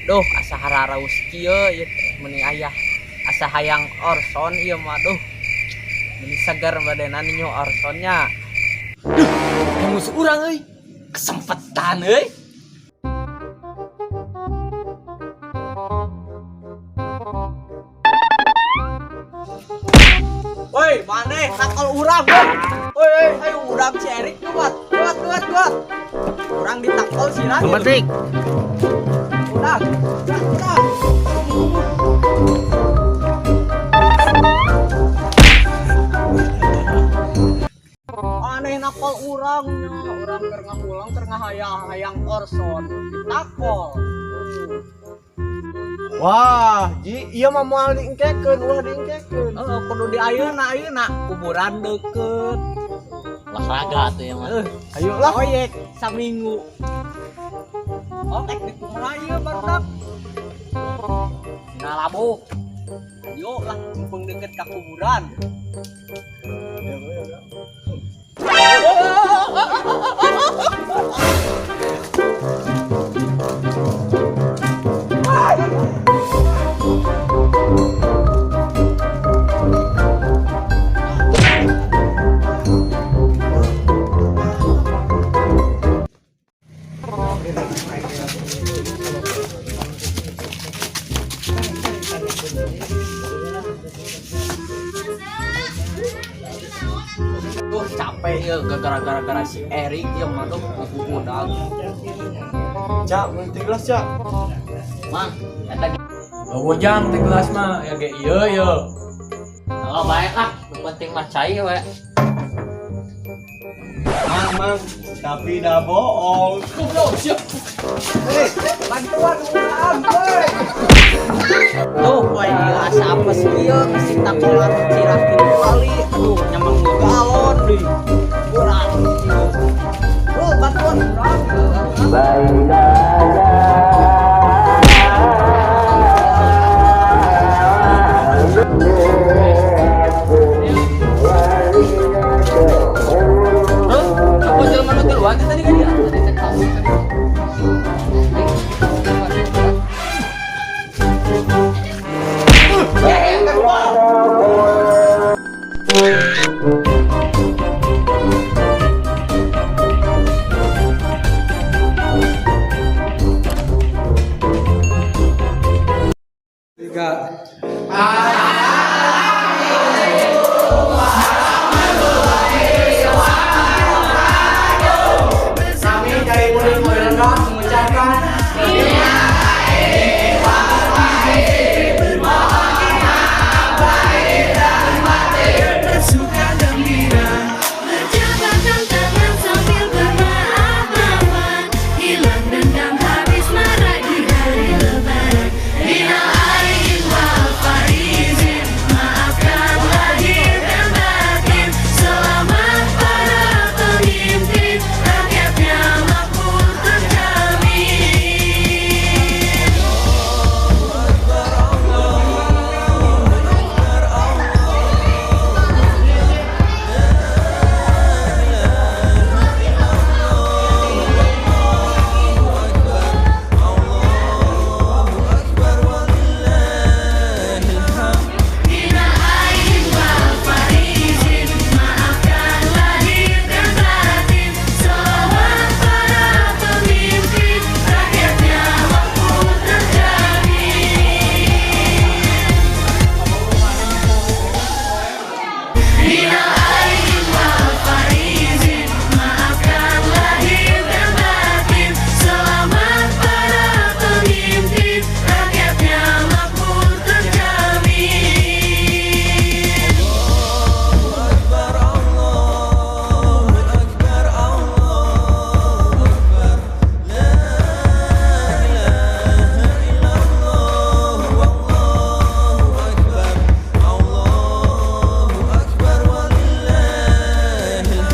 Duh, asa hararaus kieu ieu teh, meuni aya asa hayang orson ieu mah, duh. Meuni segar badanna ninyo orsonnya. Duh, aya musuh urang euy. Kesempetan euy. Woi, maneh takol urang, woi. Woi, woi, ayo urang si Erik kuat. Kuat, kuat, kuat. Urang ditakol sirah. Kemetik. Udah, udah, udah. Aneh nakol urang nya, urang keur ngahulang keur ngahayang-hayang orson. Ditakol. Wah, Ji, ieu mah moal diengkekeun, ulah diengkekeun. Heeh, kudu di ayeuna ayeuna kuburan deket. Olahraga tuh ya mah. Ayo lah. Proyek saminggu. Oh, teknik kumaha ieu barudak? Dina labu. Yo lah, mumpung deket ka kuburan. Duh, capek ya gara-gara gara si Erik ya mah duh budak. Cak, mun teh gelas, Cak. Mang, eta ge. Oh, jang teh gelas mah ya ge ieu ye. Oh, baik lah, nu penting mah cai we. Mang, mang, tapi dah bohong. Goblok siap. Hei, bantuan urang, woi. Duh, woi gila asa apa sih ieu si takolan cirah tilu kali. Aduh, nyamang galon deui. Urang. Oh, bantuan urang. Hah? Apa jelema nu tiluan teh tadi kan dia? Tadi teh kamu tadi. Tiga. Ah.